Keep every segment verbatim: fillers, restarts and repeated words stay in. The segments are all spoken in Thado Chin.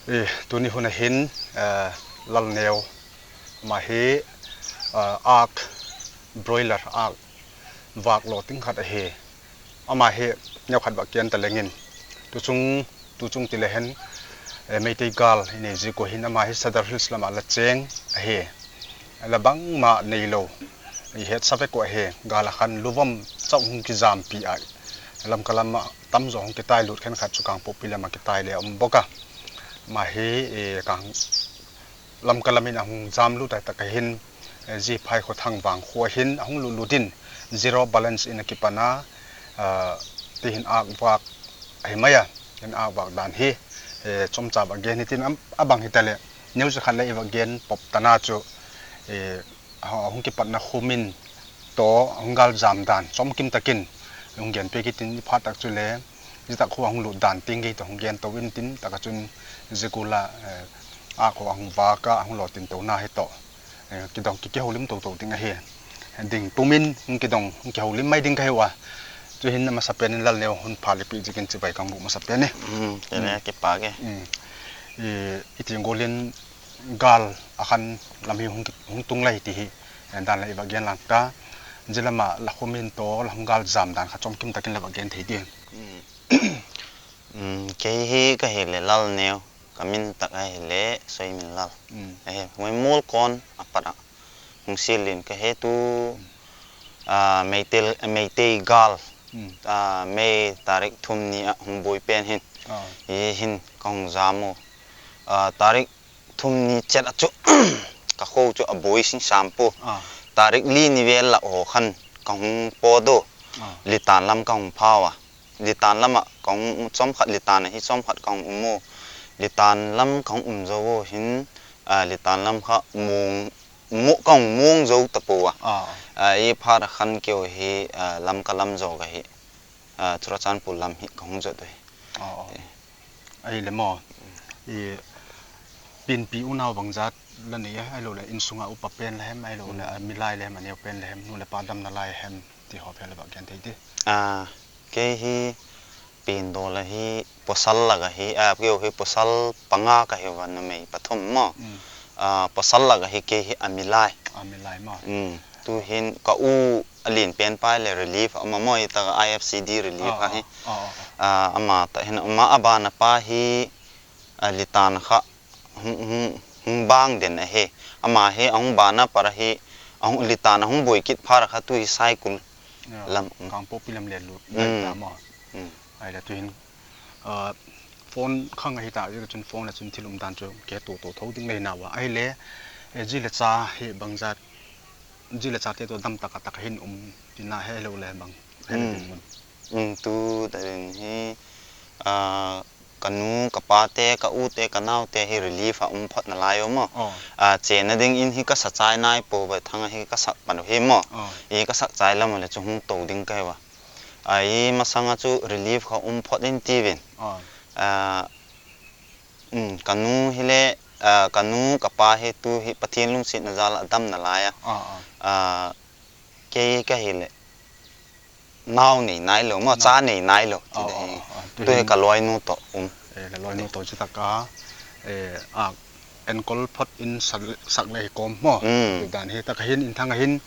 Eh, tuni hun ahin, eh, Lalneo, ama hi, eh, ak, broiler ak, vak lo ting khat ahi. Ama hi, neo khat vak kian ta lengin. Tuchung, tuchung ti le hen, eh, Meitei gal, hi nei zi ko hin, ama hi Sadar Hills lama la cheng ahi. La bangma nei lo. I het sa ve ko ahi, gal a khan luvom chau hung ki zampi ai. Lamka lama tamjo hung kitai lut khen khat chu Kangpokpi lama kitai le um boka. Ama hi, eh, Kang Lamka lamin ahung jam lut ai taka hin, eh, Ziphai kho Thangvang kho hin ahung lut lut in zero balance in akipana, ah, ti hin ak vak ahi maya, hin ak vak dan hi, eh, chomcha vak gen hitin am-, abang hitale, news khat le i vak gen pop tana chu, eh, ahung kipatna khumin to ahung gal jam dan, chomkim takin, hung gen pe kitin i phat tak chu le, Zitak khu ahung lut dan ting gei to hung gen to in tin, taka chun zikula, eh, a khu ahung vaka, ahung lo tin to na hi to. Eh, kidong ki, kihoulim to to ting ahi. Ding tumin, hung kidong, hung kihoulim mai ding ka hi wa. Chu hin na masa pen in Lalneo hun pha le pi zikin chibai kang bu masa pen ni. Hmm, tene ki pa ke. Hmm. I, i ting golin gal a khan lam hi hung ki, hung tung lai ti hi. Eh, dan la i va gen lang ta. Zilama la khumin to, la hung gal jam dan kha chomkim takin la va gen thei ti. Hmm. Um, kei hi ka hi le Lalneo, ka min tak a hi le Soiminlal. Mm. Ahi, hoi mol kon a para hung silin ka he tu, ah, Meitei, Meitei gal, mm, ah, May tarik thum ni a hung boi pen hin. Ah. Hi hin ka hung jam u. Ah, tarik thum ni chet a chu ka kho chu a boi sin sampu. Ah. Tarik li ni vel la o khan ka hung po do. Ah. Litan lam ka hung phao a. Litan lama ka hung chom khat litan a hi chom khat ka hung um u. Litan lam ka hung um zo u hin, ah, litan lam kha mong, mo ka hung mong zo ta po a. Ah. Ah, i phar khan keu hi, ah, lam ka lam zo ka hi. Ah, Churachandpur lam hi ka hung jot u hi. Ah, ah. Eh. Ahile mo, i pinpi unau bang jat la nei a, ahilou le insunga upa pen la hem, ahilou le, mm, a milai la hem, a neo pen la hem, nu le pa damna lai hem, ti ho phe le ba gen thei ti. Ah, kei hi pin do la hi, pasal la ga hi, ah, kei hi pasal panga ka hi va numei pathum mo. Mm. Ah, pasal la ga hi kei hi a milai. A milai mo. Mm. Tu hin ka u a lin pen pai le relief a um a mo, i ta I F C D relief, ah, a hi. Ah, ah, ah. Ah, ama ta hin ama a bana pa hi, ah, litan kha hung, hung, hung bang den a hi. Ama hi a hung bana para hi, a hung litan a hung boi kit phar kha tu hi Saikul, ya, lam, mm, Kangpokpi lam le lut, mm, lai ta mo. Mm. Ahile tu hin, ah, phone khang ahi ta, jeh chun phone la chun thil um dan chu ke to to tho ding le na wa. Ahile, eh, ji le cha hi bang jat, ji le cha te to dam taka taka hin um tina he lo le bang. He le, mm, ding mun. Mm, tu ta ding hi, ah, ka nu, ka pa te, ka u te, ka nau te hi relief a um phot na lai u mo. Oh. Ah, chena ding in hi ka sa chai nai po ba thang a hi ka sak pan u hi mo. Oh. I ka sak chai lam le chu hung to ding ka hi wa. Ai, masanga chu relief kha um phot in tivin. Ah. Ah, um, ka nu hi le, ah, ka nu, ka pa hi tu hi Pathen lungsetna jal a dam na lai a. Ah, ah. Ah, kei ka hi le. Nau nei nai lo, mo, nau. Cha nei nai lo. Ti, ah, de, ah, ah, ah. Tu hi ka loi nu to um. Eh, ka loi nu to chu taka, eh, a, enkol phot in sak, sak le hi kom mo. Mm. Tu dan hi taka hin in thang a hin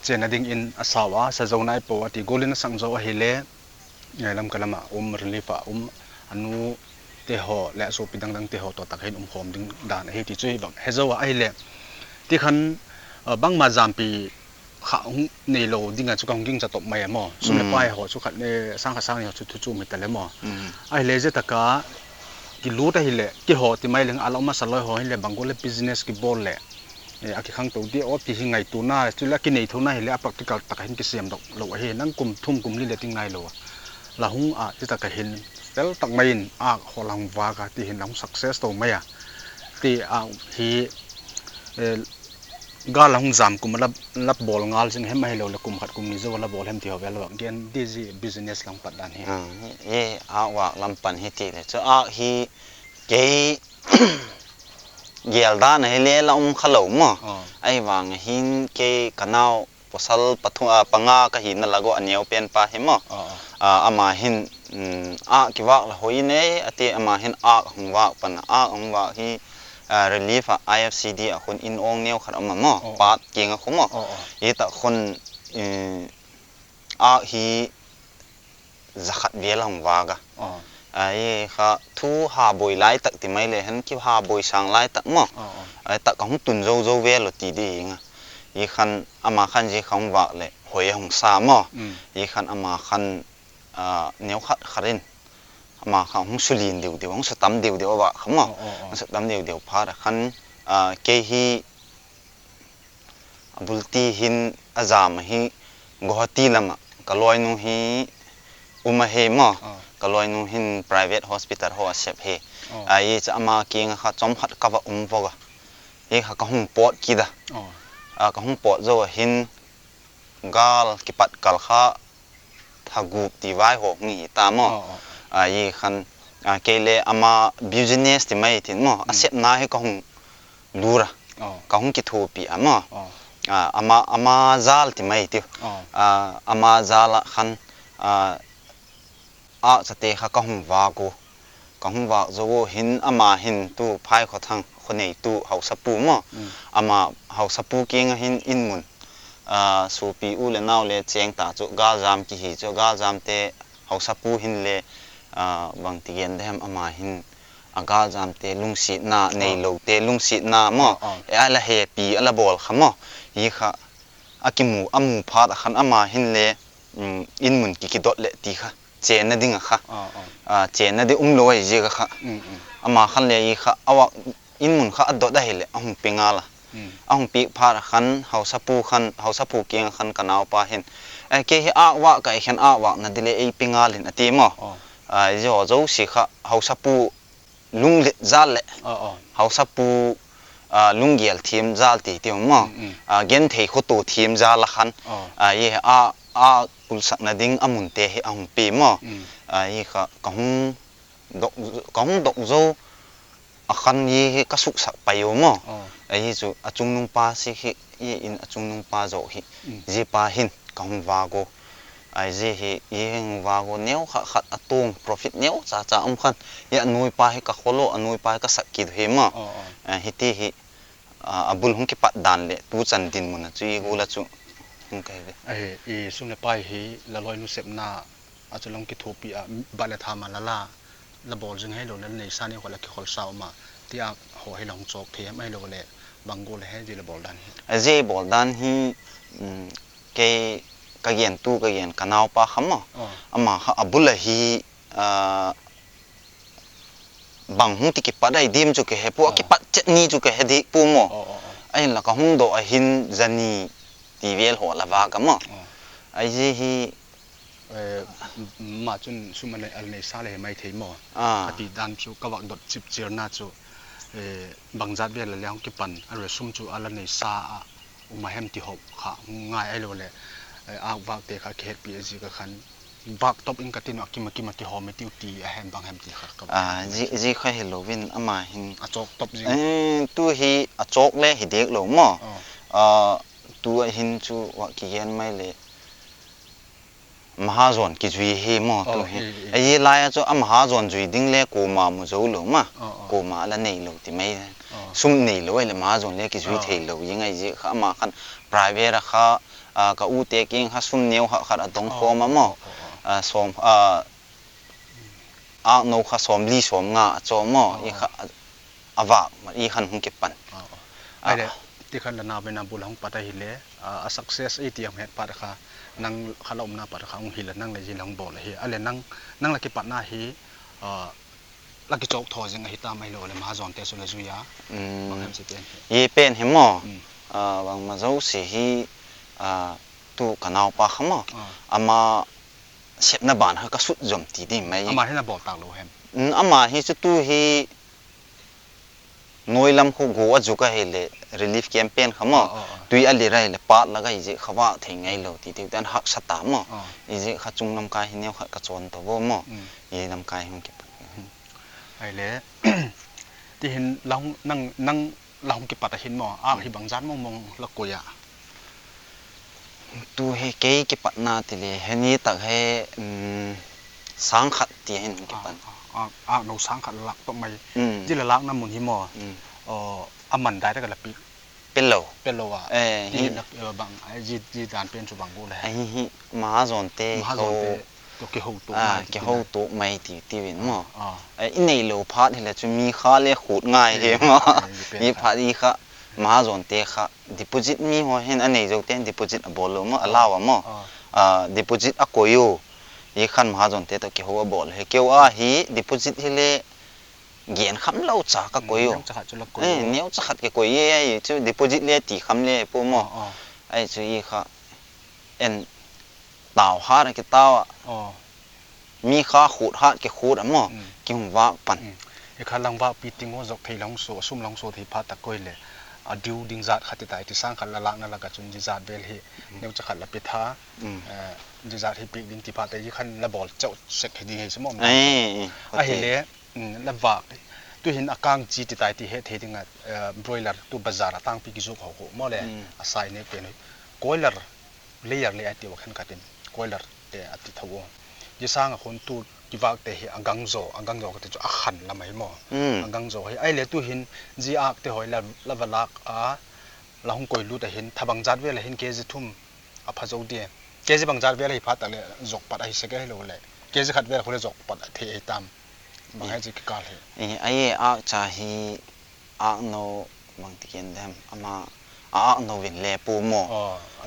chena ding in a sao a, sa zo nai po a ti golin a sang zo a hi le, eh, Lamka lama um, relief a um, a nu te ho le a sopi dang dang te ho to taka hin um khom ding dan a hi ti chu hi bang he zo a hi le. Ti khan, eh, bangma jampi kha hung nei lo ding a chu ka hung ging cha top mai a mo. Sum le, mm, pai ho chu khat ne sang kha sang ni ho chu thu chu mi ta le mo. Mm. A hi le je taka ki lut a hi le, ki ho ti mai leng a lo ma sa loi ho hi le bang go le business ki bol le. Eh, a ki khang to di o ti hi ngai tu na, chu le ki nei tho na hi le a practical taka hin ki siam dok lo a hi nang kum thum kum li le ting ngai lo a. La hung a je taka hin fel tak mai in a ho la hung va ka ti hin la hung success to mai a. Ti a hi, eh, Gal a hung jam kum a la, la bol ngal jing hem ahilou le kum khat kum ni jou a la bol hem ti ho vel a gen di ji business lang pat dan hi. Ah, ye, a vak lam pan hi ti le. Chu a hi kei gel dan a hi le la um kha lou mo. Ah. Ahivang a hin kei ka nau pasal pathum, ah, panga kahi na lago aneo pen pa hi mo. Ah, ah. Ah, ama hin, um, ah, kivak la hoi nei, ati ama hin ah hung vak pan, ah, hung vak hi, ah, relief a I F C D a khun in ong neo khat ama mo, oh, oh, pat kinga khu mo. Oh, oh. Ita khun, um, ah, hi zakhat vel hung vaga. Oh. Ai kha thu ha boi lai tak ti mai le hen ki ha boi sang lai tak mo. Oh, oh. Ai tak ka hung tun zo zo vel lo ti di nga. I khan ama khan ji kham vak le hoi hung sa mo. Mm. I khan ama khan, ah, neo khat kharin. Ama kha hung sulin deu deu, hung satam deu deu va kha mo. Oh, oh, oh. Hung satam deu deu pha ra khan, ah, kei hi abul ti hin ajam hi Guwahati lama ka loinu hi um ahi mo. Ah. Ka loinu hin private hospital ho asep hi. Ah. Ai cha ama kinga kha chom khat ka va um voga. Hi kha ka hung pot kida. Ah. Ah, ka hung pot zo hin gal kipat kal kha thagup ti vai ho hung hi ta mo. Oh, oh, oh. Ai khan, ah, kei le ama business ti mai tin mo. Mm. Asepna hi ka hung lura. Oh. Ka hung kithopi ama. Oh. Ah, ama, ama jal ti mai ti. Oh. Ah, ama jal a khan, ah, ah, chate kha ka hung vak u. Ka hung vak zo u hin ama hin tu phai kho thang kho nei tu hausa pu mo. Mm. Ama hausa pu kinga hin in mun. Ah, supi u le nau le cheng ta chu gal jam ki hi chu gal jam te hausa pu hin le, ah, bang ti gen de hem ama hin a gal jam te lungsit na nei lo te lungsit na mo. Oh, oh. E ala he pi ala bol kha mo. Hi kha a kimu, a mu phat a khan ama hin le, um, in mun ki kidot le ti kha. Chenna ding a kha. Ah, ah. Ah, chenna ding um lo ai ji ka kha. Mm, mm. Ama khan le i kha, awa in mun kha a dot a hi le, a hung pi nga la. Mm. A hung pi phat a khan, hausa pu khan, hausa pu kiang khan ka nau pa hin. Eh, kei hi a wa ka i khan a wa na di le ei pi nga lin a ti mo. Oh. Ah, jo, jo si kha, hausa pu lunglet jal le. Oh, oh. Hausa pu, ah, lunggel thim jal ti ti mo. Mm, mm. Ah, genthei khoto thim jal a khan. Oh. Ah, ye a, a kulsakna ding a mun te hi a hung pi mo. Mm. Ah, ye kha ka hung dok, ka hung dok zo a khan ye hi ka suksak pai u mo. Oh. Ah, ye chu a chungnung pa si hi, ye in a chungnung pa zo hi. Mm. Ye pa hin ka hung vak u. Ai ji hi, i heng va go neo khat khat a tung profit neo cha cha um khan. I a nui pa hi ka kholo, a nui pa hi ka sak kit hi ma. Oh, oh. Eh, hiti hi, ah, a bul hung kipat dan le, tu chan dinmun a chu i gula chu hung kai ve. Ai, i sum le pai hi, la loi nu sepna, a chu long kithopi a, ba le tha ma la la, la bol jing hei lo le, nei sa ni ho la kikhol sa ma, ti a ho hi long chok the, mai lo le, bang go le he, ji le bol dan hi. A ji bol dan hi, um, Kei ka gen tu, ka gen ka naupa kha ma. Oh. Ama kha a bul a hi, ah, bang hung ti kipat ai dim chu ka he pu, a, oh, kipat chet ni chu ka he di pu mo. Oh, oh, oh. Ahin la ka hung do a hin jani ti vel ho la va ka ma. Oh. Ai ji hi. Eh, ma chun sum a nei, a nei sa le he mai thei mo. Ah. Ka ti dan chu ka vak dot chip chir na chu, eh, bang jat vel la le hung kipan a re sum chu a la nei sa a. Uma hem ti hop kha hung ngai ai lo le, eh, a vak te kha kihet pi a ji ka khan vak top in ka tin a kima kima ti hom ti u ti a hem bang hem ti kha ka. Ah, ji, ji kha he lo vin ama hin. A chok top ji. Eh, tu hi a chok le hi dek lo mo. Oh. Ah, tu a hin chu wa ki gen mai le. Mahajon kijui hi mo tu hi. Oh, eh, eh. Ahi lai a chu a mahajon jui ding le koma mu jo lo ma. Oh, oh. Koma la nei lo ti mai. Oh. Sum nei lo ai le mahajon le kijui, oh, thei lo i ngai ji kha ama khan private a kha, ah, ka u te king kha sum neo kha khat a dong, oh, khom a mo. Oh, oh, oh. Ah, som, ah, a no kha som li som nga a cho mo. Oh, i kha, oh. A vak ma i khan hung kipan. Oh, oh. Ah. Ai le, ti khan la na ve na bul hung pat a hi le, ah, a success ei ti ang het pat kha, nang kha la um na pat kha hung hi la nang le ji la hung bol hi. A le nang, nang la kipat na hi, ah, la kichok tho jing a hi ta mai lo le mahajon te su la jui a. Mm. Bang hem si pen hi. I pen hi mo. Mm. Ah, bang ma jo si hi, ah, tu ka naupa kha mo. Ah. Ama sepna ban ha ka sut jom ti ding mai. Ama hi na bol tak lo hem. Mm, ama hi chu tu hi Noi lam khu go a ju ka hi le relief camp pen kha mo. Oh, oh, oh. Tui a li rai le pat la ka i ji kha va thei ngai lo ti ti dan hak sa ta mo. Oh. I ji kha chung lam ka hi neo kha ka chon to vo mo. Mm. I lam ka hi hung kipat. Ai le. Ti hin la hung nang, nang la hung kipat a hin mo. A, mm, hi bang jan mong mong la ko ya. Tu hi kei kipatna tile, heni tak hi, um, sang khat ti hin kipan. A, a, a, no sang khat lak tok mai. Mm. Ti la lak na mun hi mo. Mm. O, aman dai ka la pi. Pelo. Pelo a. Eh, ti hi la, eh, bang, ai ji, ji dan pen chu bang gu le. Ai hi, Mahajon te. Mahajon te. To ke ho to. Ah, ke ho to mai ti, ti vin mo. Ah. Eh, i nei lo phat hi le chu mi kha le khut ngai he mo. I phat i kha. Mahajon te kha deposit mi ho hin a nei jou ten deposit a bol lo mo, a lau a mo. A deposit a koi u. I khan Mahajon te to kihou a bol he keu a hi deposit hi le gen kham lo cha ka koi u. Neu cha khat chu la koi u. Eh, neu cha khat ke koi e ai chu deposit le ti kham le pu mo. Ai chu i kha en tau har a ki tau a. Mi kha khut hat ke khut a mo, ki hung vak pan. He kha lang vak pi ting o jok thei lang so, sum lang so thei phat ta koi le. A diu ding jat khat ti tai ti sang khat la lak na la ka chun ji jat vel hi. Neu cha khat la pi tha. Eh, ji jat hi pi ding ti phat ta ji khan la bol chau sek hi ding hi se mo. Eh, eh, a hi le, mm, la vak. Tu hin a kang chi ti tai ti he thei ding a, eh, broiler tu bazar a tang pi ki jok ho ho mo le. A sai ne pen. Koiler layer le a ti wa khan ka tin. Koiler te a ti tho o. Ji sang a khun tu ki vak te hi a gang jo, a gang jo ka ti chu a khan la mai mo. A gang jo hi. Ai le tu hin ji ak te hoi la, la va lak a la hung koi lu ta hin thabang jat ve la hin ke ji thum a pha jo di. Ke ji bang jat ve la hi phat ta le jok pat a hi se ke hi lo le. Ke ji khat ve la khu le jok pat a thei ai tam. Bang hai ji ki kal hi. Eh, ai e a cha hi Akno bang ti ken dem ama a akno vin le pu mo.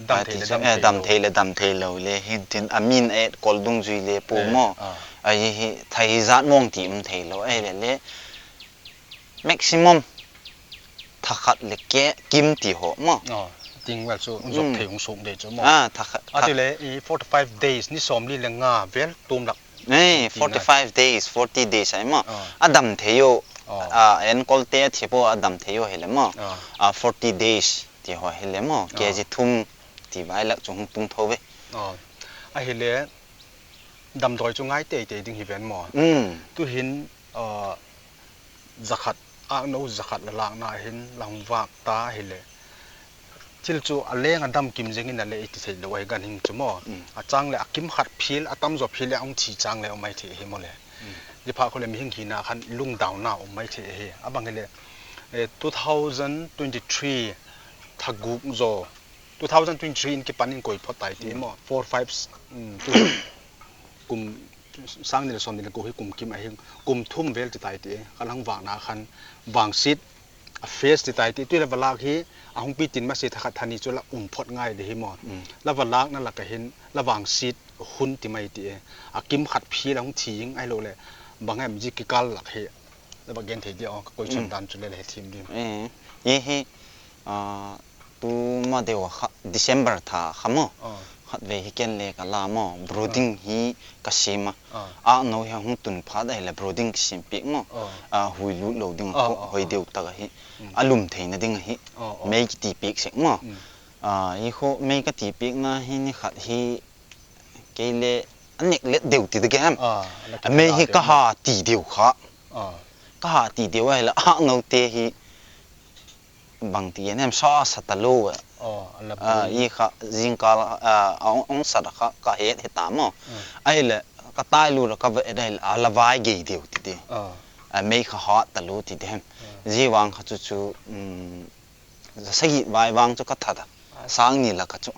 Dam thei le dam thei lo le hin tin a min et kol dung jui le pu mo. A hi hi thai zat mong ti um thei lo ai le le maximum tha khat le ke kim ti ho mo. Ting wel chu jok thei hung suk de chu mo. A tha khat. A ti le i forty five days ni som li le nga vel tum lak. Nei, forty five days, forty days ai mo. A dam thei u. A en kol te a thi po a dam thei u hi le mo. A forty days ti ho hi le mo. Ke ji thum ti vai lak chu hung tung tho ve. A hi le dam doi chu ngai tei tei ding hi ven mo. Tu hin a zakhat, akno zakhat la lak na hin la hung vak ta hi le. Thil chu a leng a dam kim jeng in a le i ti thei lo ai gan hing chu mo. A chang le a kim khat phil, a tam jo phil le a hung thi chang le um mai thei hi mo le. Ji pha khu le mi hing hi na khan lung down na um mai thei hi. A bang hi le, eh, two thousand twenty-three tha guk jo. Two thousand twenty-three in ki pan in koi phot tai ti mo. Four, five, mm, tu kum sang ni le som ni le ko hi kum kim a hi kum thum vel ti tai ti. Ka lang vak na khan vang sit a face ti tai ti, tu le va lak hi a hung pi tin ma se tha khat tha ni chu la um phot ngai de hi mo. La va lak na la ka hin la vang sit hun ti mai ti e. A kim khat phi la hung thi ing ai lo le bang em ji ki kal lak hi. La va gen thei dia ka koi chon dan chu le le thim dim. Eh, ye hi a tu ma deu kha December tha kha mo. Khat ve hi ken le ka la mo brooding hi ka sim a. Akno hi hung tun phat ai le brooding ka sim pik mo. A hui lut lo ding a hoi deu tak a hi. A lum thei na ding a hi. Mei ki ti pik sek mo. A i kho mei ka ti pik na hi ni khat hi kei le a nek let deu ti de gam. A mei hi ka ha ti deu kha. Ka ha ti deu ai le akno te hi bang ti en em sa sa ta lo. A i kha jingkal a ong sa da kha ka het he ta mo. Ai le ka tai lu ra ka ve dai la la vai ge deu ti de. A mei kha ha ta lo ti de hem. Ji wang kha chu chu um ja sagi vai wang chu ka tha da. Sang ni la ka chu.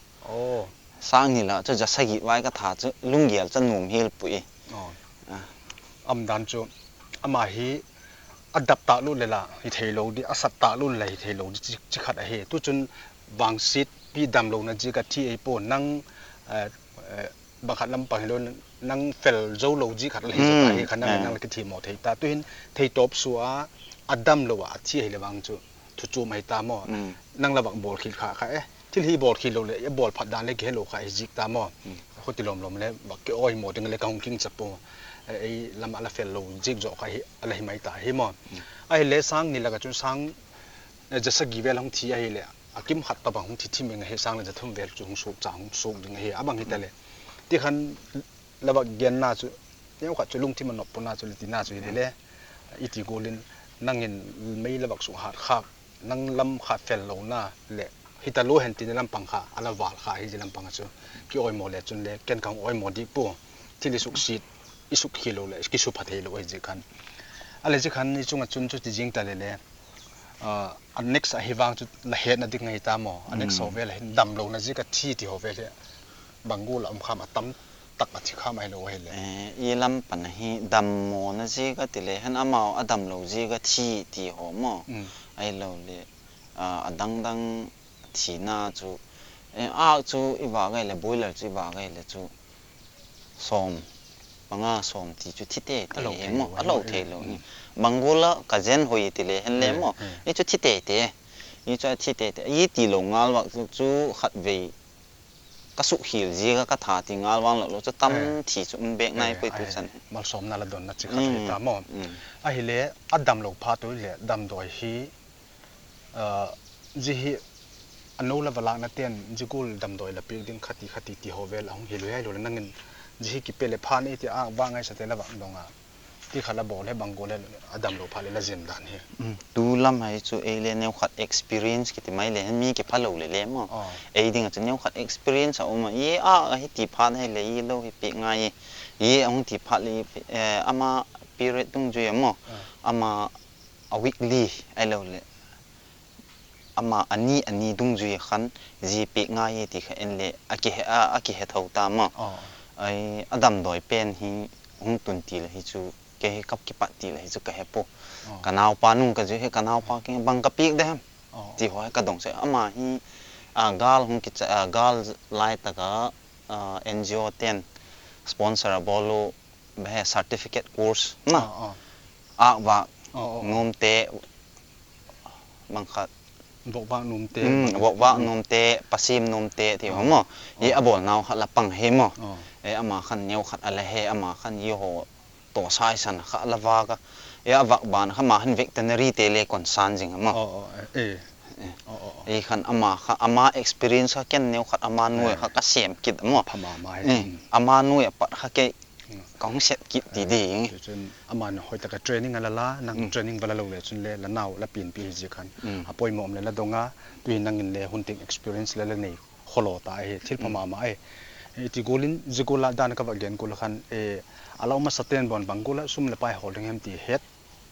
Sang ni la chu ja sagi vai ka tha chu lunggel cha num hil pu i. Am dan chu ama hi a dap ta lu le la hi thei lo di, a sat ta lu le la hi thei lo di chi khat a hi. Tu chun vang sit pi dam lo na ji ka thi ei po nang, eh, eh, bang khat lam pang hi lo nang fel zo lo ji khat la hi zo ta hi kha nang nang la ki thi mo thei ta. Tu hin thei top su a a dam lo a thi hi le vang chu thu chu mai ta mo. Nang la vang bol khil kha kha e. Thil hi bol khil lo le, e bol phat dan le ke lo kha hi jik ta mo. Khu ti lom lom le, ba ke oi mo ding le ka hung king chapo. Ei lam a la fel lo jik jo kha hi, a la hi mai ta hi mo. Ai le sang ni la ka chun sang, eh, ja sagi vel hung thi a hi le. A kim khat ta bang hung thi thi meng he sang le ja thum vel chu hung suk cha hung suk ding he. A bang hi ta le. Ti khan la ba gen na chu. Neu khat chu lung thi ma nop pu na chu le ti na chu hi le. I ti go lin nang in mei la bak su hat khak. Nang lam kha fel lo na le hita lou hen tina lampang kha, ala val kha hi ji lampang chu. Ki oimo le chun le, ken kang oimo di pu. Thil i suksit, i sukhi lou le, ki supha thei lou hi ji khan. Ale ji khan ni chunga chun chu ti jing ta le le. Ah, a next a hi vang chu la hetna ding ngai ta mo. A next ho vel hin damlouna ji ka thi ti ho vel hi. Bang gol a um kham a tam tak a thi kham ai lo hi le. Eh, i lam pan hi dammo na ji ka ti le, hen amau a damlou ji ka thi ti ho mo. Mm. Ai lo le, ah, a dang dang thina chu, eh, a chu i va gai le, boiler chu i va gai le chu, som, panga som ti chu thi te te a lo thei mo, lo, a lo thei lo. Mm. Bang gol a ka jen hoi ti le, hen le mo. Eh, eh. I chu thi te te. I chu thi te te. I ti lo ngal vak chu, chu khat vei ka sukhil ji ka, ka tha ti ngal vang lo, lo chu tam thi chu um bek nai poi tu chan. Malsomna la don na chi khat hi ta mo. Mm. Ahile, a damlou phat u le, damdoi hi, ah, ji hi, a nou la va lak na ten, ji gol damdoi la pek ding khati khati ti ho vel a hung hi lou ai lo le nangin, ji hi ki pe le phan i ti a va ngai sa te la va dong a. Ti kha la bol he bang gol le a damlou phat le la jen dan hi. Mm, tu lam hai chu ei le neu khat experience ki ti mai le, mi ki pha lo le le mo. Oh. Ei ding a chu neu khat experience a um a, i a, a hi ti phat hai le i lo hi pi ngai. I a hung ti phat le, eh, ama period tung ju ya mo. Ah. Ama a weekly ai lo le. Ama ani, ani dungjui khan, ji pek ngai ti kha en le, a kihe, a, a kihe tho ta ma. Oh. Ai, a damdoi pen hi, hung tun ti le hi chu, kei hi kap kipat ti le hi chu ka he po. Oh. Ka naupa nung ka ju he, ka naupa ke bang ka pek de hem. Oh. Ti ho ka dong se, ama hi, a, gal hung kicha, a, gal lai taka, a, N G O ten sponsor a bol u, Bang he certificate course ma. Ah, ah. Akvah, oh, oh, oh, nom te, bang khat. Vokvah nom te. Hmm, vokvah nom te, pasim nom te, ti ho mo. Ye, oh, abol nau khat la pang he mo. Oh. E, ama khan neo khat a la he, ama khan ye ho to sai san khat la va ka. E, avak ban kha ma han veterinary te le concern jing mo. Oh, oh, eh, eh. Eh. Oh, oh, oh. E khan ama kha, ama experience kha ken neo khat ama noi, eh, kha ka sem kit mo. Pha ma ma he. Eh, hmm, ama noi a pat kha ke Ka hung set kit ti ding. Chun aman hoitaka training ala la, nang training vala lo le chun le, la nau la pinpi hi ji khan. Mm. Apoimo um le la donga, tu hi nangin le hunting experience la la nei kholo ta hi, thil pha mama e. E, ti golin, ji gola dan ka va gen gol khan, e, ala uma saten bon bang gola sum le pai hol ding hem ti het,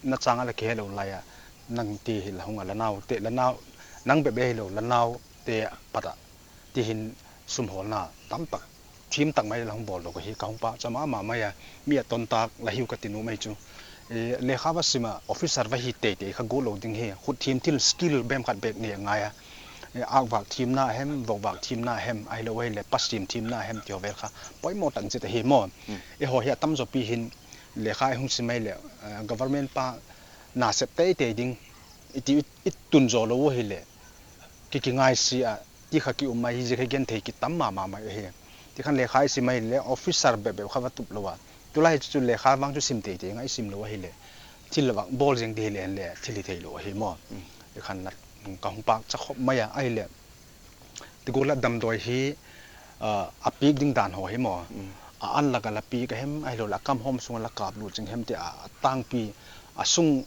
na chang ala ke lo la ya, nang ti hi la hung ala nau, te la nau, nang be be hi lo, la nau, te pata. Tihin sum holna tam tak, thim tak mai la hung bol doh ka hi ka hung pah cha mama mai a, mi a ton tak la hiu ka ti nu mai chu. E, lekha va sima, officer va hi tei tei kha go lo ding hi, khut thim thil skill bem khat bek nei ngai a. E, akvak thimna hem, vokvak thimna hem, ahilo ahile pasim thimna hem ti ho vel kha poimo tan chita hi mo. Hmm. E ho hi a tam zo pi hin lekha e hung simai le, eh, government pa na sep tei tei ding, i ti i, i tun zo lo ahile, ki, ki ngai si a, ti kha ki um mai hi, ji kha gen thei ki tam mama mai hi. Ti khan lekha i sim mai le, officer be be kha va tup lo a. Tulai chu, chu lekha vang chu sim tei tei ngai sim lo ahile. Thil vang bol jeng di le le, thil hi thei lo ahi mo. Mm. Ti khan na, ka hung pah cha khop mai a, ahile. Ti gola damdoi hi, ah, a pik ding dan ho hi mo. Mm. A an la ka la pik a hem, ahilo la kam hom sung la kap lu ching hem ti a, a tangpi, a sung,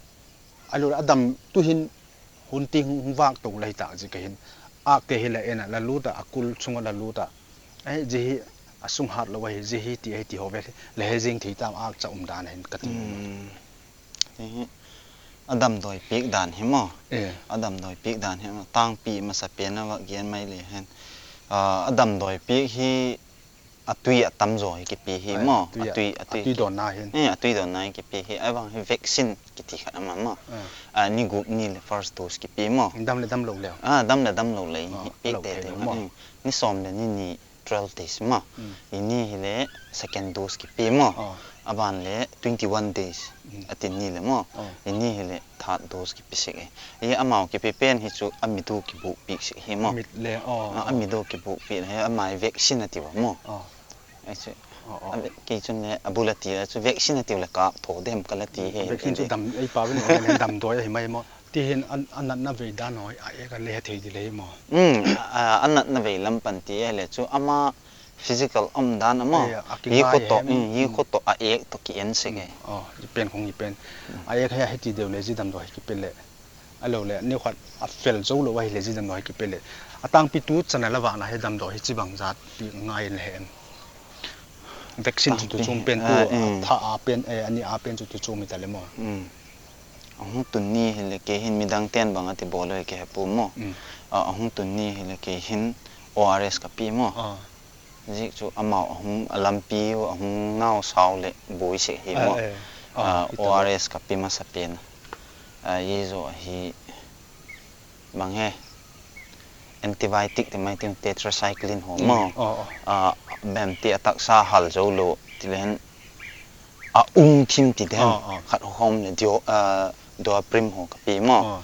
ahilo la a dam tu hin Hun ti hung, hung vak to lai ta ji ka hin. Ak te hi la en a, la lut a, a kul chung a la lut a. Ai, ji hi a sung hat lo a hi, ji hi ti, ai ti ho ve, la he jing thei tam ak cha um dan a hin ka ti. Hmm. Hi hi. A damdoi pik dan hi mo. Eh. A damdoi pik dan hi mo. Tangpi masa pen a va gen mai le hen. Ah, a damdoi pik hi A tui a tamjo hi kipe hi mo. A tui a, a tui, a tui donna hin. Eh, a tui donna hi kipe hi. Ahivang hi vaccine kiti khat ama mo. Ah. Ah, ni gup ni le first dose kipe mo. Dam le dam lo le. Ah, dam le dam lo le. Ah, hi pe te te mo. Hmm. Ni som le ni ni twelve days mo. Hmm. Ini hi le second dose kipe mo. Ah. Aban le twenty-one days. Hmm. Atin ni le mo. Ah. Ini hi le third dose kipe sek e. Hi amau kipe pen hi chu a mit u kibuh pi sek hi mo. A mit le, oh, ah, oh. A mit u kibuh pi hi amai vaccine ati va mo. Oh. Ai chu. Oh, oh. A ve-, kei chun le a bul ati a chu vaccine ati le ka tho dem ka la ti he. Vaccine chu dam ei pa ven le damdoi hi mai mo. Ti hin an, an natna vei dan hoi a e ka le thei di le mo. Hmm, a, a natna vei lam pan ti e le chu ama physical um dan a mo. Ai, a kingai hi khoto, hem. Mm, hi khoto a ek to ki en sek e. Mm, oh, i pen khong i pen. Mm. A ek he, he ti deu le ji damdoi kipe le. Ahilou le, neokhat a fel jou lou ahile, ji damdoi hi kipe le. Atangpi tu chana la vahna hi damdoi hi chibang jat pi ngai le hen. Vaccine chu tu chom pen tu, tha a pen, eh, ani a pen chu tu chom hi ta le mo. Ahung tun ni hile kei hin midang ten bang ati bol le kei he pu mo. Ahung tun ni hile kei hin O R S ka pi mo. Jik chu amau ahung a lampi u ahung nau sau le boi se hi mo. O R S ka pi masa pen. A, ye jo hi bang he antibiotic te mai tin tetracycline ho mo. A, bem ti ataksa hal jou lou ti le hen a ung thim ti dem. Khat ho hom le dio, a, Duoprime ho ka pi mo.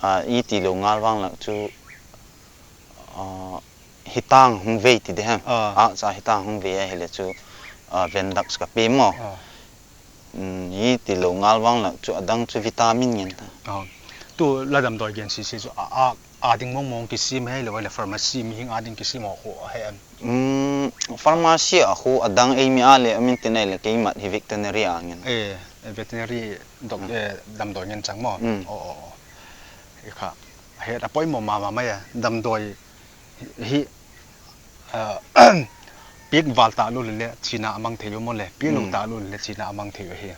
A, i ti lou ngal vang lak chu, a, hitang hung vei ti de hem. A, cha hitang hung vei ahile chu, a, Vendax ka pi mo. Hi ti lou ngal vang lak chu adang chu vitamin ngen ta. Tu la damdoi gen sisi chu a, a, a ding mong mong kisim he lou le pharmacy mihing a ding kisim ho khu he an. Pharmacy a khu adang ei mi a le amin te nai le kei mat hi veterinary a ngen. Eh, veterinary doc, eh, damdoi ngen chang mo. O, o, o. He kha. He a poimo mama mai a damdoi hi, a, pik val ta lou le le china amang thei u mo le, pik lou ta lou le le china amang thei u hi.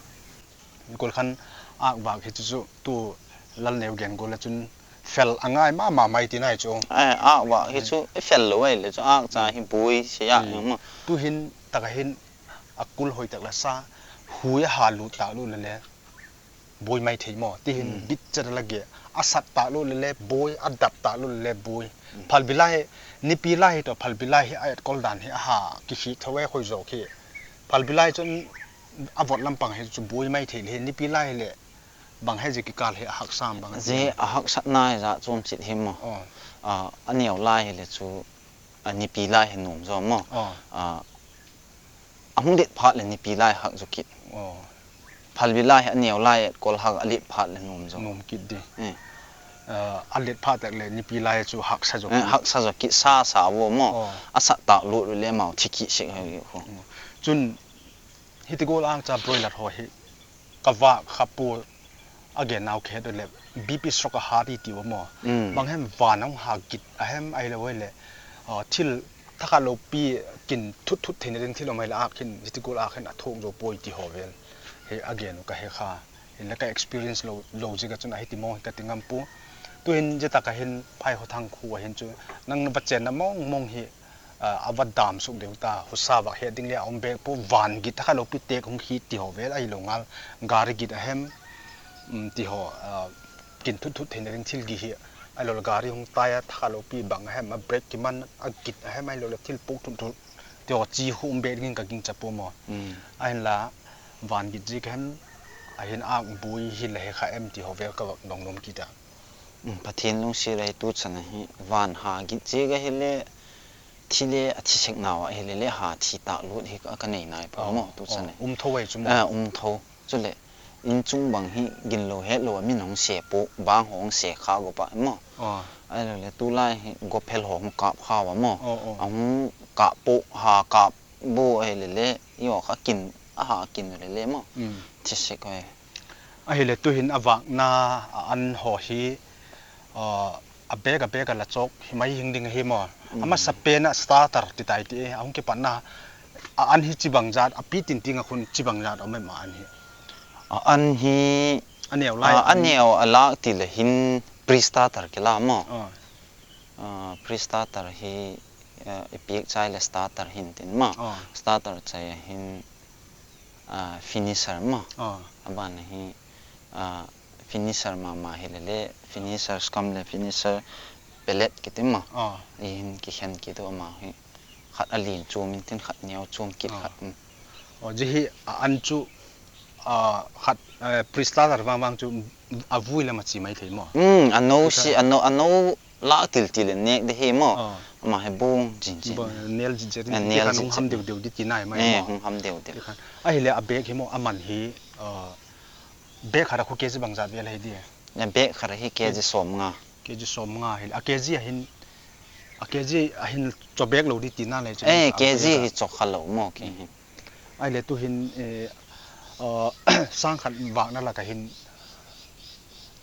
Kul khan ak vak hi chu chu tu lal neu gen kul le chun fel angai mama mai ti nai chu. Ai, ak vak hi chu i fel lou ai le chu ak cha hi boi se ya mo. Tu hin taka hin a kul hoi tak la sa hui a ha lut ta lou le le. Boi mai thei mo, ti hin bit chat la ge, a sat ta lou le le boi, a dap ta lou le le boi. Phalbi lai, nipi lai hi to, phalbi lai hi a et kol dan hi a ha, ki fik thawe khoi jo khi. Phalbi lai chun a vot lampang hi chu boi mai thei le, nipi lai hi le, bang he je ki kal he a haksa am bang. Je a haksa na he ja chom chit hi mo. A, a neo lai hi le chu, a nipi lai hi nom jo mo. A, a hung det phat le nipi lai hak jo kit. Phalbi lai hi a neo lai kol hak a let phat le nom jo. Nom kit di. Eh. A let phat tak le nipi lai chu haksa jo kit. Haksa jo kit sa sa vo mo. A sat ta lou le mau thi kit sek ha ho. Chun hiti gol ang cha broiler ho hi ka vak kha pu a gen nau khe to le B P stroke a ha ti ti mo. Bang hem van ang ha kit a hem ai le wai le. Thil thakha lou pi kin thut thut theina ding thil om ai le a khin hiti gol a khin a thok jo poi ti ho vel. He a gen u ka he kha. Hin le ka experience lou, lou ji ka chun a hiti mo ka ti ngam pu. Tu hin je ta ka hin phai ho thang khu a hin chu nang va chen na mong mong hi a, a va dam suk deu ta, husa va he ding le a um bek pu van git thakha lou pi tek hung hi ti ho vel a hi lou ngal, gari git a hem, ti ho, a, kin thut thut theina ding thil gi hi, a lou gari hung tai a thakha lou pi bang a hem, a brake ki man a git a hem, a lou thil puk thut thut, ti ho chi hu um bek ding ka ging cha pu mo. A hin la, van git ji ka hem, a hin a bui hi la he kha em ti ho vel ka va dong lom ki ta. Pathen lungset a hi tu chan a hi van ha git jeh a hi le thi le a thi sek nau a hi le le ha thi ta lut hi ka, ka nei nai pa mo tu chan a. Um tho ai chu mo. A, um tho. Chu le in chung bang hi gin lou het lou a min hong se po, bang hong se kha go pa mo. Ai le le tu lai hi go phel hong kap kha wa mo. A hong kap po ha kap bo ai le le yo kha kin a ha kin le le mo. Thi sek ai. Ahile tuhin a vakna a an ho hi, a, a bek a bek a la chok hi mai hing ding hi mo. A masa pen a starter ti tai ti e, a hung kipatna a an hi chibang jat, a pi tin ting a khun chibang jat om em a an hi. A an hi a neo lai a, a neo a lak ti le hin pre-starter kila mo. A, pre-starter hi, a, i piak chai le starter hin tin mo. Starter chai a hin a, finisher mo. A ban hi, a, finisher mama hi le le, finisher scum le finisher pellet kiti mo. I hin kikhen kit u ama hi khat a lin chom in tin khat neo chom kit khat. O, ji hi a an chu, a, khat, a, pre-starter vang vang chu a vui le ma chi mai thei mo. A no si, a no, a no la til til nek de hi mo. Ama hi bung jin jin. Nel jin jin. Nel jin hung ham deu deu di ti nai mai mo. Hung ham deu deu. Ahile a bek hi mo a man hi, a, bek khat a khu K G bang jat vel hi di. A bek khat a hi K G som nga. K G som nga hi. A K G a hin, a K G a hin cho bek lou di ti na le cho. Eh, K G hi cho kha lou mo ki hi. Ahile tuhin, eh, a, sang khat vakna la ka hin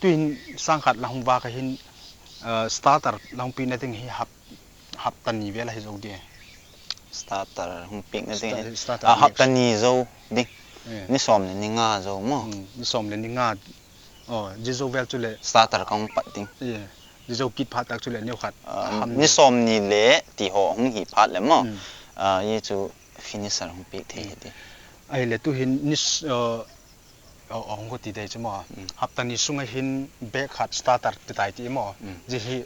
Tuhin sang khat la hung vah kha hin, ah, starter la hung pina ding hi hap-, hapta ni vel ahi jou ding. Starter hung pina ding Sta-, hi, starter ah, mix. Hapta ni jou ding. Eh. Ni som le ni nga jou mo. Hmm, ni som le ni nga. Oh, ji jou vel chule. Starter ka hung pat ding. Eh, ji jou kit phat tak chule ni khat. Ah, ham ni ding. Som ni le ti ho hung hi phat le mo. Hmm. Ah, ye chu finisher hung pik thei hi ti. Ahile tuhin ni s-, ah, O, o, hung khuti dei chu mo. Mm. Hapta ni sunga hin bag khat starter ti tai ti mo. Mm. Ji hi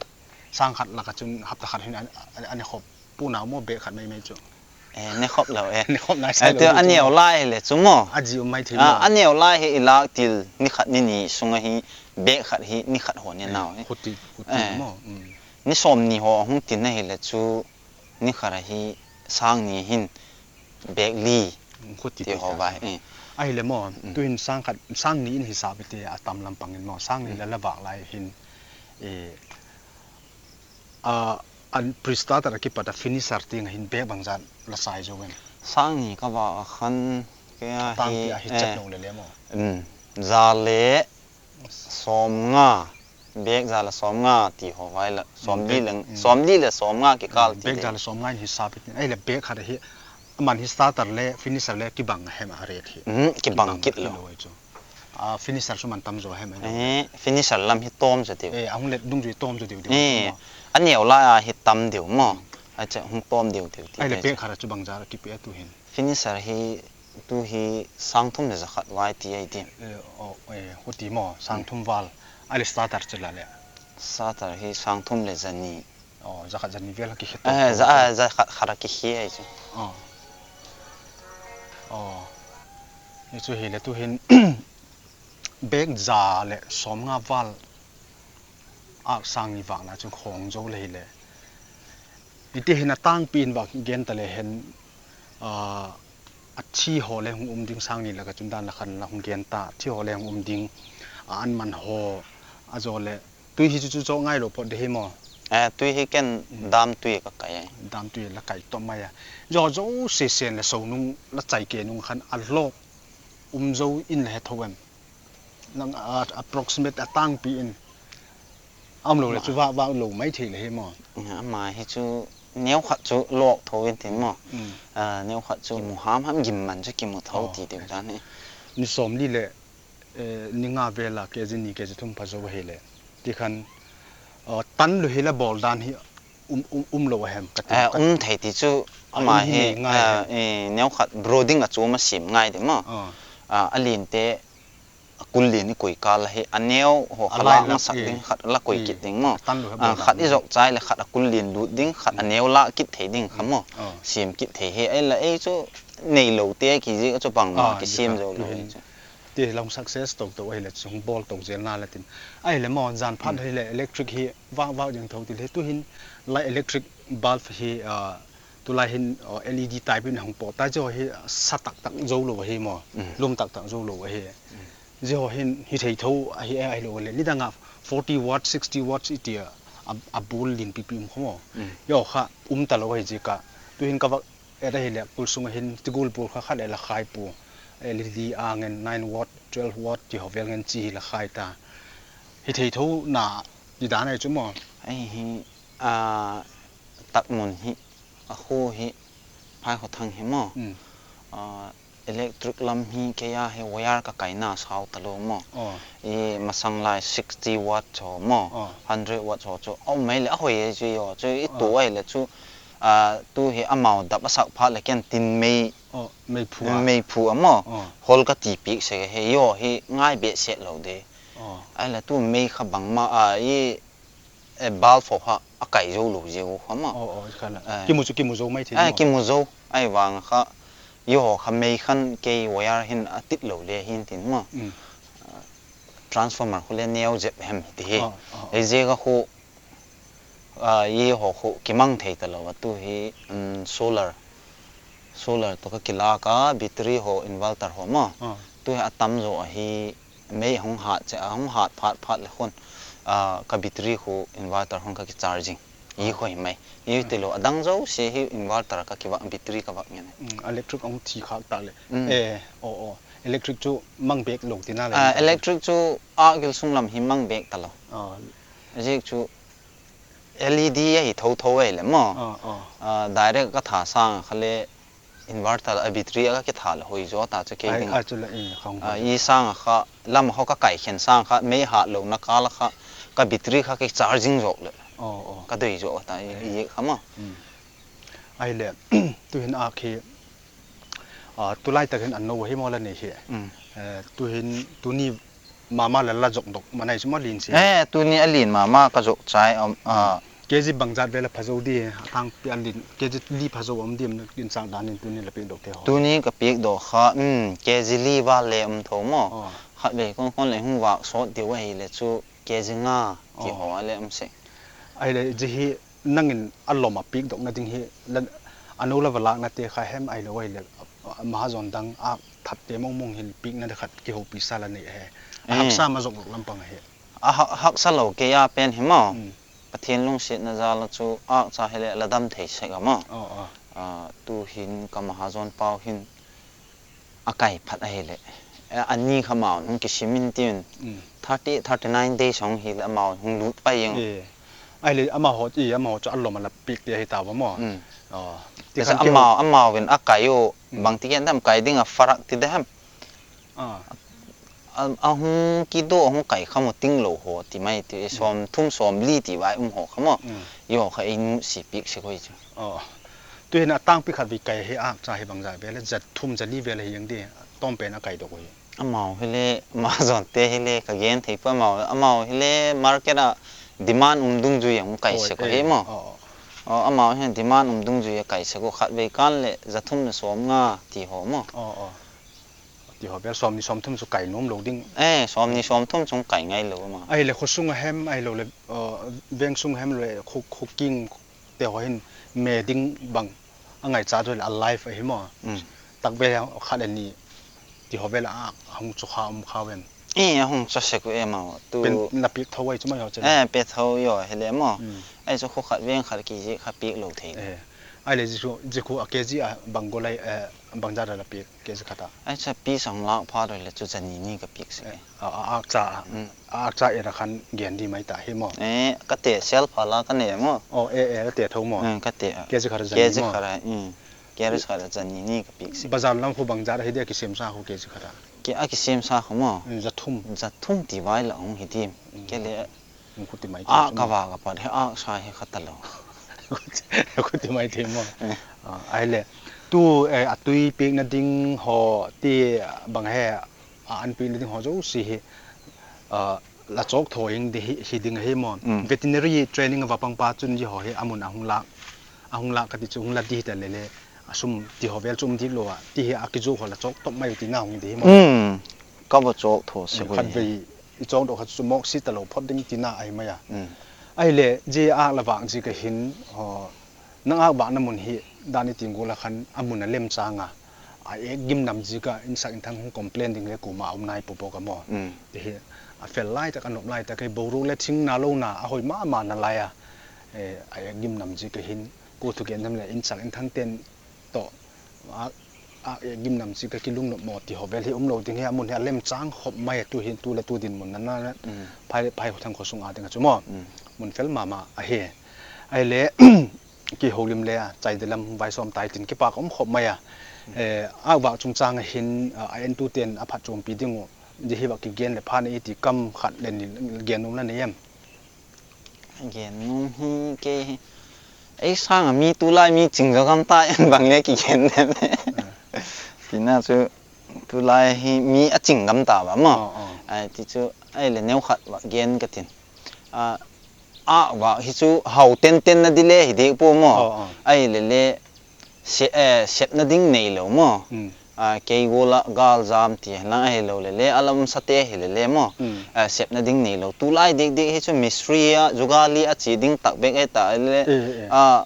sang khat laka chun hapta khat hin an, an, an khop pu nau mo bag khat mai mai chu. Eh, ne khop lo, eh. Ne khop nai sai lo chu mo. Aneo lai le chu mo. Aji um mai thei mo. Ah, aneo lai hi ilak til ni khat ni ni sunga hi bag khat hi ni khat ho ne nau hi. Khuti, khuti mo. Mm. Ni som ni ho hung tin ahile chu ni khat a hi sang ni hin bag li. Khuti ti ho vai. Eh. Ahile mo, mm, tuhin sang khat, sang ni in hisap ite a tam lampang in mo, sang ni la la vak lai hin, eh, a, an pre-starter a kipat a finisher ting hin bag bang jan la sai jo ven. Sang ni ka vak a khan ke a hi, tang ti a hi chat lo le le mo. Mm, za le Som nga, bag za le som nga ti ho vai la, som li le, som li le som nga kikal ti. Bag za le som nga in hisap ite. Ahile bag khat hi, aman hi starter le finisher le kibang hem a rate hi. Mm, kibang kit lo. Lo chu. A finisher chu man tam jo hem. Eh, finisher lam hi tom jo diu. Eh, ahung le dungjui tom jo diu diu. Eh, aneo lai a hi tam diu mo. Acha hung tom diu diu ti. Ahile bag khat chu bang za kipe tuhin. Finisher hi tu hi sang thum le za khat vai ti ai ti. Eh, oh, eh, huti mo, sang thum val. Ahile starter chu la le. Starter hi sang thum le za ni. Oh, za khat za ni vel kihi to. Eh, za, ah, za khat khat kihi ai chu. Oh. Oh. Ni chu hi le tuhin bag za le som nga val. A sang ni vak na chun khong jo le hi le. Iti hin a tangpi in vak gen ta le hen, ah, a thi ho le hung um ding sang ni laka chun dan la khan la hung gen ta. Thi ho le hung um ding, a an man ho, a jo le. Tui hi chu chu cho ngai lo phot de hi mo. Eh, tui hi ken dam tui ka kai ai. Dam tui la kai to mai a. Jo jo se sen le so nung la chai ke nung khan a lok um jo in le he tho em. Nang a, approximate a tangpi in. Am lo le chu va, va lo mai thei le hi mo. Ama hi chu neo khat chu lok tho in tin mo. Mm. Ah, neo khat chu mu ham ham gim man chu kimu tho ti deu dan hi. Ni som li le, eh, ni nga vel a ke ji ni ke ji thum pha jo hi le. Ti khan, ah, tan lo hi la bol dan hi um, um, um lo a hem ka ti. Eh, um thei ti chu ama hi, eh, neo khat broding a chu ma sim ngai de mo. Ah, a lin te a kul lin i koi kal hi a neo ho kha la masak ding khat la koi kit ding mo. Khat i jok chai le khat a kul lin lut ding khat a neo la kit thei ding kha mo. Sim kit thei hi ai la ei chu nei lo te ki ji chu bang ma ki sim jo lo chu. Ti long success to to ai le chu bol to jel na la tin. Ai le mo jan phat hi le electric hi vang vang ding tho ti le tu hin lai electric bulb hi, ah, tulai hin, oh, L E D type in hung po ta jo hi sa tak tak jo lo hi mo. Mm. Lum tak tak jo lo hi. Mm. Ji ho hin hi thei tho a hi, a hi lo le. Ni dang a forty watt, sixty watt i ti a, a, a bul lin pi pi um kho mo. Mm. Yo kha um ta lo hi ji ka. Tu hin ka va e da hi le kul sung hin ti gul bul kha kha le la khai pu. L E D a ngen nine watt, twelve watt ti ho vel ngen chi hi la khai ta. Hi thei tho na ti dan ai chu mo. Ai hi, a, tak mun hi, a khu hi, phai kho thang hi mo. Mm. A, electric lam hi kei a hi wire ka kai na sao ta lo mo. Oh. I masang lai sixty watt cho mo, oh, hundred watt cho chu. Au mai le a hoi e chu yo, chu i tu ai le chu, a, tu hi amau dap a sak phat le ken tin mei, oh, mei phu a. Mei phu a mo. Oh. Hol ka ti pik se he yo hi ngai be se lo de. Oh. Ai le tu mei kha bang ma a i e, bulb ho kha a kai jo lo jeh u kha ma. Oh, oh, kha la. Eh. Kimu chu kimu jo mai thei. Eh, mo. Kimu jo. Ai vang kha, yo ho kha mei khan kei wire hin a tit lo le hin tin ma. Mm. Transformer khu le neo jep hem ti hi. Oh, oh, oh. Ei jeh kha khu, a, i ho khu kimang thei ta lo a tu hi, um, solar. Solar to ka kila ka battery ho inverter ho ma. Oh. Tu hi a tam jo a hi Mei hung hat che, a hung hat phat phat le khun, ah, ka battery khu inverter khun ka ki charging. I khoi mai. I ti lo, adang jo se hi inverter ka ki vak, battery ka vak ngen. Mm, electric hung thi khak ta le. Mm. Eh, oh, oh. Electric chu mang bek lou tina le. Ah, electric chu a gil sung lam hi mang bek ta lou. Ah. Zik chu L E D a hi tho tho ei le mo. Ah, ah. Ah, direct ka tha sang kha le inverter a battery a ka kitha le hoi jo ta chu kei ding. Ah, chu le, eh, khang hoi. I sang kha lam ho ka kai khen sang kha mei ha lou na ka la kha ka battery kha ki charging jo le. Oh, oh. Ka doi jo ta i, i kha mo. Hmm. Ahile, tuhin a khi, ah, tulai tak hin an no hi mo la nei hi. Mm. Eh, tuhin, tuni mama la la jok dok, manai chu ma lin si. Eh, tuni a lin mama ka jok chai, um, ah. K G bang jat vela pha jo di, a tang pi a lin, K G li pha jo um dim, kin sang dan in tuni la pi dok te ho. Tuni ka pi dok kha, um, K G li va le um tho mo. Oh. Khat ve kon kon le hung vak sot di wa hi le chu K G nga ti ho a le um se. Ahile, ji hi, nangin a lom a pik dok na ding hi, la, a no la va lak na te kha hem ahilou ahile, a, a mahajon dang a that te mong mong hin pik na de khat ki ho pi sa la nei he. A haksa ma jok lok lam pang he. A ha-, haksa lou ke a pen hi mo. Mm. Pathen lungset na ja la chu a cha hi le la dam thei sek a mo. Oh, oh. A, tu hin ka mahajon pau hin a kai phat ahile. Eh, ani kha amount hung kisim in tin. Mm. Thirty, thirty-nine days hung hi le amount hung lut pai jeng. Eh. Ahile amount ho, i amount ho chu a lom a la pik te hi ta ba mo. Mm. Oh. Ti khan amount, amount in a kai u, mm, bang ti ken dam kai ding a farak ti de ham. Ah. A, a hung kido, a hung kai kha mo ting lou ho ti mai ti, mm, som thum som li ti vai um ho kha mo. Mm. Yo kha ei nu si pik se koi chu. Oh. Tu hin a tang pi khat vi kai hi a cha hi bang ja vele, ja thum ja li vele hi jeng di, tom pen a kai dok hi. Amount hi le, mahajon te hi le, ka gen thei pa amount, amount hi le, market a demand um dungjuiya hung kai se ko hi mo. Oh, oh. Oh, amount hi demand um dungjuiya kai se ko khat ve kan le, ja thum le som nga ti ho mo. Oh, oh. Ti ho bel som ni som thum chu kai nom lou ding. Eh, som ni som thum chu kai ngai lou ma. Ahile kho sung a hem, ahilou le, uh, veng sung a hem le, kho, kho king te ho hin me ding bang a ngai cha le a life ahi mo. Mm. Tak ve khat le ni ti ho bel a hung chu kha um kha ven. Eh, a hung cha se ko e ma tu. Pen na pik tho ai chu ma yo che. Eh, pe tho yo he le mo. Mm. Ai chu kho khat veng khat ki ji kha pik lou thei. Eh. Ahile ji khu, ji khu a K G a bang go lai, eh, bang ja la pik. K G khat a. Ai cha pi sang lak pha roi le chu jani ni ka pik se. Eh, a, a, a cha, mm, a cha era khan gen di mai ta hi mo. Eh, ka te sel pha la ka ne mo. Oh, eh, eh, ka te tho mo. Eh, ka te. K G khat a jani mo. K G khat a, mm. K G khat a jani ni ka pik se. Bazar lam khu bang ja hi de ki sem sa khu K G khat a. Ki a ki sem sa khu mo. Mm, ja thum. Ja thum ti vai la hung hi ti. Mm. Ke le Khuti mai a, ka va ka pat he a sa he kha ta lou. Khuti mai thei mo. Eh. Ah, ahile. Tu, eh, a tui pek na ding ho ti bang he a an pek na ding ho jouse hi, ah, la chok tho hing di hi, hi ding hi mo. Mm. Veterinary training va pang pa chun ji ho hi amun a hung lak. A hung lak ka ti chu hung la di ta le le. A sum ti ho vel chu um di lou a. Ti hi a ki ju ho la chok top mai ti na hung di hi mo. Mm. Ka va chok tho se ko khat hi. Ve I chok doh khat chu mok si ta lou phot ding tina ahi mai a. Mm. Ahile, ji ak la vak ji ka hin, ho, nang ak vak na mun hi, dan i ting gol a khan, a mun a lem chang a. A ek gim nam ji ka, in sak in thang hung complain ding le kuma um nai po po ka mo. Mm. Ti hi, a fel lai tak, a nop lai tak, kei boruk le thing na lou na, a hoi ma ma na lai a. Eh, a ek gim nam ji ka hin, ko thu gen nam le in sak in thang ten, to, a, a, e, gim nam si ka kilung nop mo ti ho vel hi um lou ding hi a mun hi a lem chang khop mai tu hin tu le tu din mun na na, mm, phai, phai ho thang kho sung a ding a chu mo. Mm. Mun fel ma ma a hi. Ahile, ki ho lim le a, chai de lam vai som tai tin ki pak um khop mai a. Mm. Eh, a vak chung chang a hin, a, a en tu ten a phat chom pi ding u. Di hi vak ki gen le pha na i ti kam khat le ni gen um la ni em. Gen nung hi kei hi. Ei sang a mi tulai mi ching jo gam ta en bang le ki gen dem. Ah. Tina chu tulai hi mi a ching gam ta ba mo. Oh, oh. Ai ti chu ai le neu khat ba gen ka tin. A, a ba hi chu hau ten ten na di le hi de po mo. Oh, oh. Ai le le Se, eh, sepna ding nei lou mo. Mm. Ah, kei gol a gal jam ti lang ahi lou le le, a lam sa te hi le le mo. Mm. Ah, sepna ding nei lou. Tulai dik dik hi chu mistri a, jugali a chi ding tak bek e ta le. Eh, eh. Ah,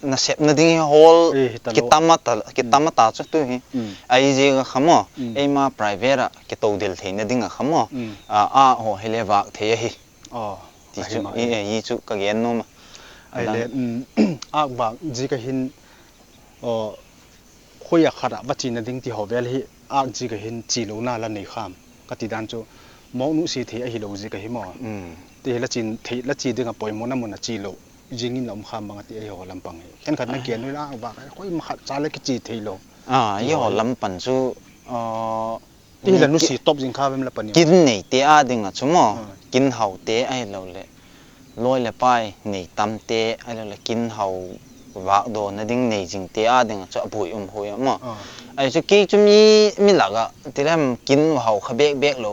na sepna ding hi hol, eh, hi ta lou. Kitam a ta, kitam a ta chu tu hi. Mm. Ai ji ga kha mo. Mm. Eima private a, ki to dil thei na ding a kha mo. Mm. Ah, a ho hi le vak thei a hi. Oh, ti chu, ahi ma, eh, eh, hi chu ka gen nom a. Ai le, adang. Mm, ak vak ji ka hin, oh, khoi a khat a va chi na ding ti ho vel hi, Ak ji ka hin chi lo na la nei kham. Ka ti dan chu, mong nu si thei a hi lo ji ka hi mo. Mm. Ti hi la chin thei, la chi ding a poimo na mun a chi lo. Jing in la um kham bang a ti a hi ho lam pang hi. Khen khat na kian nu la ba ka, hoi ma khat cha la ki chi thei lo. Ah, i ho lam pan chu, uh, Ti la nu si top jing kha vem la pani. Kin nei te a ding a chu mo. Ah. Kin hau te a hi lo le. Loi le pai nei tam te a hi lo le. Kin hau vak do na ding nei jing te a ding a chu a bui um hui a mo. Ah. Ai chu kei chu mi, mi lak a. Ti lam kin hau kha bek bek lo.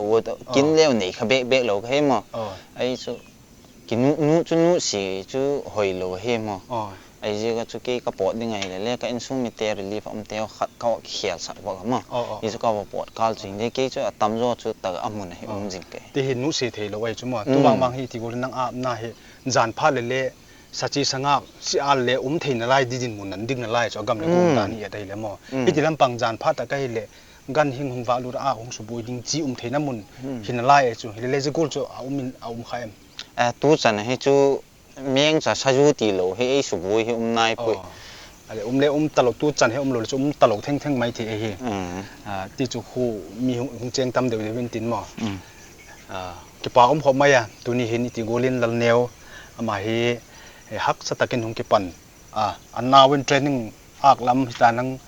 Kin leo nei kha bek bek lo ka hi mo. Ah. Ai chu Ki nu, nu chu nu si chu hoi lo hi mo. Oh. Ai ji ka chu kei ka pot ding ai le le ka insung mi te relief um te khat ka ki khel sak ba ka mo. Oh, oh. Hi chu ka va pot kal chu hin de kei chu a tam jo chu ta a mun a hi um jing ke. Ti hi nu si thei lo ai chu mo. Tu bang bang hi ti go le nang ap na hi jan pha le le sa chi sa nga si al le um thei na lai di din mun nan ding na lai chu a gam le um ta ni a dai le mo. Hi ti lam pang jan pha ta ka hi le gan hing hung va lu ra a hung su bui ding chi um thei na mun hi na lai ai chu hi le le ji gol chu a um in a um kha em. Eh, tu chan hi chu meng cha sa ju ti lo hi ei su bui hi um nai pui. Oh. Ale um le um ta lo tu chan hi um lo le chu um ta lo theng theng mai thei hi. Mm. Ah, ti chu khu mi hung, hung cheng tam deu deu in tin mo. Mm. Ah, kipa um khop mai a, tuni hin i ti gol in Lalneo ama hi, eh, haksa takin hung kipan. Ah, a nau in training ak lam hi ta nang,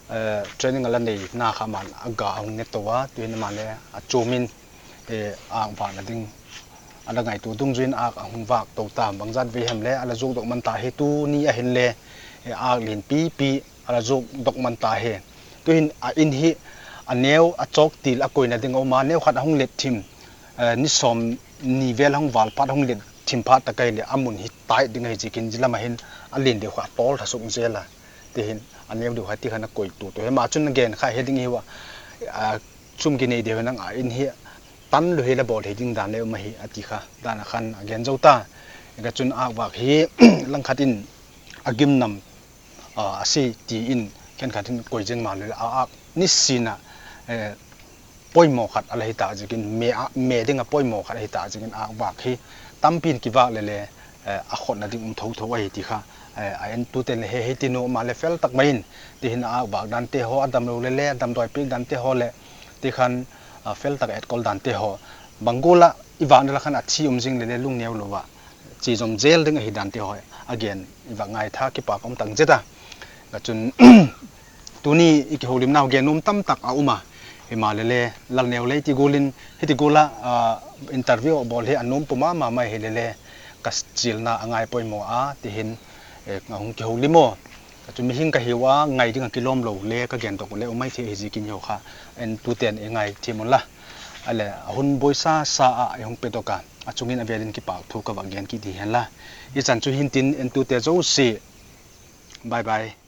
eh, training a la nei na kha man a ga a hung ne to a, tu hin man le a chum in, eh, ak vak na ding. A la ngai tu dung juin ak a hung vak to ta, bang jat ve hem le, a la zuk dok man ta hi tu ni a hin le, eh, ak lin pi pi, a la zuk dok man ta hi. Tu hin a in hi, a neo, a chok til, a koi na ding a um a, neo khat a hung let thim, eh, ni som ni vel hung val phat hung let thim phat ta kai le a mun hi tai ding a hi chi kin ji lam a hin a lin deu kha tol tha suk jel a. Ti hin a neo deu kha ti khan a koi tu tu. Hi ma chun a gen kha he ding hi wa. A chum ki nei deu nang a in hi tan lu hi la bol he ding dan le um a hi a ti kha. Dan a khan a gen zo ta. Ka chun ak vak hi lang khat in a gim nam, ah, a si ti in khen khat in koi jeng ma le a ak ni si na, eh, poimo khat a la hi ta jikin, me a, me ding a poimo khat a hi ta jikin ak vak hi, tampin kivak le le, eh, a khot na ding um tho tho a hi ti kha, eh, a en tu ten le he he ti nu ma le fel tak mai in, ti hin ak vak dan te ho, a dam lo le le, a dam doi pik dan te ho le, ti khan, ah, fel tak a et kol dan te ho. Bang gol a, i vak na la khan a thi um jing le le lung neo lo va. Chi zom jel ding a hi dan te ho. A gen, i vak ngai tha kipa kom tang jeta. Ka chun, Tuni i kihoulimna u gen nom tam tak a um a. Hi ma le le, Lalneo le ti gol in, hi ti gol a, ah, interview a bol hi a nom puma ma mai hi le le, ka chilna a ngai poimo a, ti hin, eh, nga hung kihoulim o. Ka chu mihing ka hi u a, ngai ding a kilom lo le, ka gen dok le, um mai thei hi ji kin hi o kha, en tu ten i ngai thim un la. A le, a hun boi sa sa a, i hung pe dok a, a chungin a vel in kipak thu ka va gen kit hi hen la. I chan chu hin tin, en tu te zo si. Bye bye.